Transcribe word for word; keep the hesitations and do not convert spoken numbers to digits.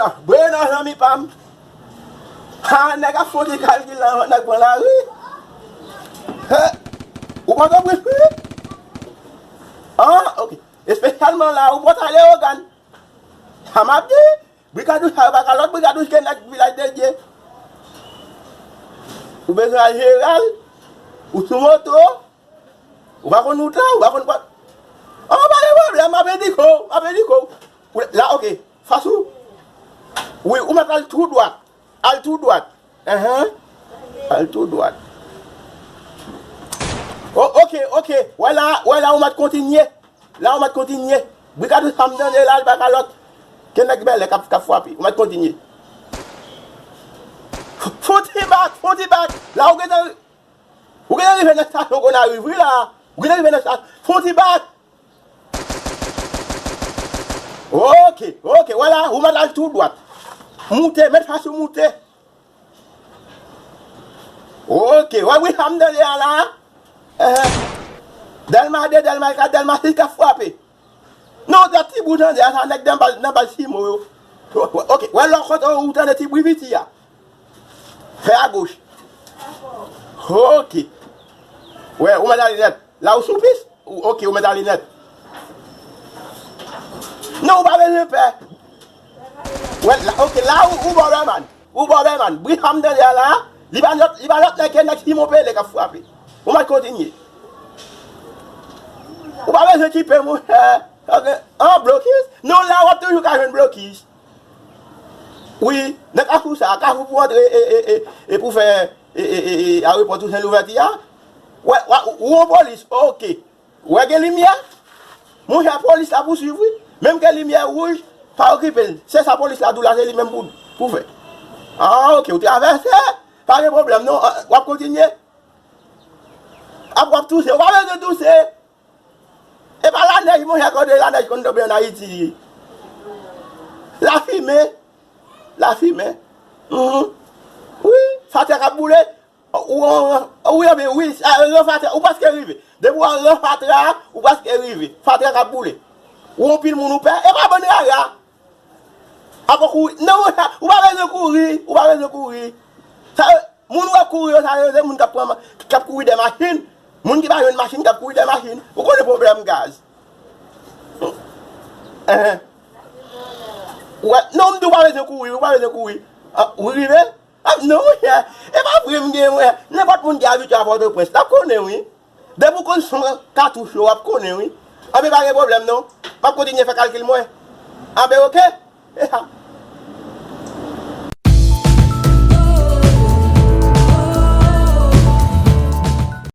Ah, Brennan zanmi pa m. Ha, nèg ap fè yon ti kalkil la, nèg pran lari. He, ou pa konprann wi. Ah, ok. Espesyalman la, ou pral ale Ogàn. Sa m ap di, Brigad Wouj sa yo pa ka lòt Brigad Wouj ke nèg Vilaj de Dye. Ou bezwen al Jeneral, ou sou moto, ou pa konn wout la, ou pa konn pòt. Oh, pa gen pwoblèm, m ap endike w, m ap endike w. Ou la, ok, fas ou. Wi, ou mèt al tou dwat. Al tou dwat. Enhen. Al tou dwat. Oh, ok, ok. Wè la, wè la, ou mèt kontinye. La, ou mèt kontinye. Brigad Wouj sa m tande la, li pa ka lòt ke nèg Bèlè k ap, k ap frape. Ou mèt kontinye. Fon ti bak, fon ti bak. La, ou gentan, ou gentan rive nan estasyon Gonayiv, wi la. Ou gentan rive nan estasyon. Fon ti bak. Ok, ok, wè la, ou mèt al tou dwat. Moute, mèt fas ou moute. Ok, wè wi sa m tande a la. Ehe. Dèlma de, Dèlma kat, Dèlma sis k ap frape. Non, tèt ti bri tande a, sa nèg nan baz, nan baz Simo yo. Ok, wè lè w kontre ou tande ti bri piti a. Fè agoch. Ok. Wè, ou mèt ale nèt. La ou sou pis? Ou, ok, ou mèt ale nèt. Non, ou pa bezwen pè. Wè, la, ok, la ou, ou bò Bèman. Ou bò Bèman. Bri sa m tande a la, li pa lòt, li pa lòt nèg ke nèg Simon Pele k ap frape. Ou mèt kontinye. Ou pa bezwen kipe, monchè. Ok. An blokis? Non, la w ap toujou ka jwenn blokis. Wi, nan kafou sa, kafou pou antre e, e, e, e pou fè e, e, e, e, ayewopò Tousen Louvèti a. Wè, wè, ou, ou polis, ok. Wè gen limyè? Monchè, polis la pou swiv, wi. Menm ke limyè wouj, pa okipe l. Se sa polis la di w la, se li menm pou, pou fè. Ah, ok, ou travèse. Pa gen pwoblèm, non. Ah, w ap kontinye. Ap w ap touse, ou pa bezwen touse. E pa lanèj, monchè, kote lanèj konn tonbe ann Ayiti. Lafimen. Lafimen. Mhm. Wi, fatra k ap boule. Ou, ou, wi, anben, wi, a, ran fatra, ou prèske rive. Depi w a ran fatra, ou prèske rive. Fatra k ap boule. Ou anpil moun ou pè, e pa bann rara. Apa kouri? Non, ou pa bezwen kouri, ou pa bezwen kouri. Sa, moun w ap kouri yo, sa yo, se moun k ap pran ma-, k ap kouri dèyè machin. Moun ki pa jwenn machin, k ap kouri dèyè machin. Ou konnen pwoblèm gaz. Enhen. Ou wè, non, m di w pa bezwen kouri, ou pa bezwen kouri. Ah, ou rive? Ah, non, monchè. E pa vre m gen, monchè. Nenpòt moun ki abitye a Pòtoprens, l ap konnen, wi. Depi w konn son katouch yo, w ap konnen, wi. Anben, pa gen pwoblèm, non. M ap kontinye fè kalkil mwen. Anben, ok? E sa.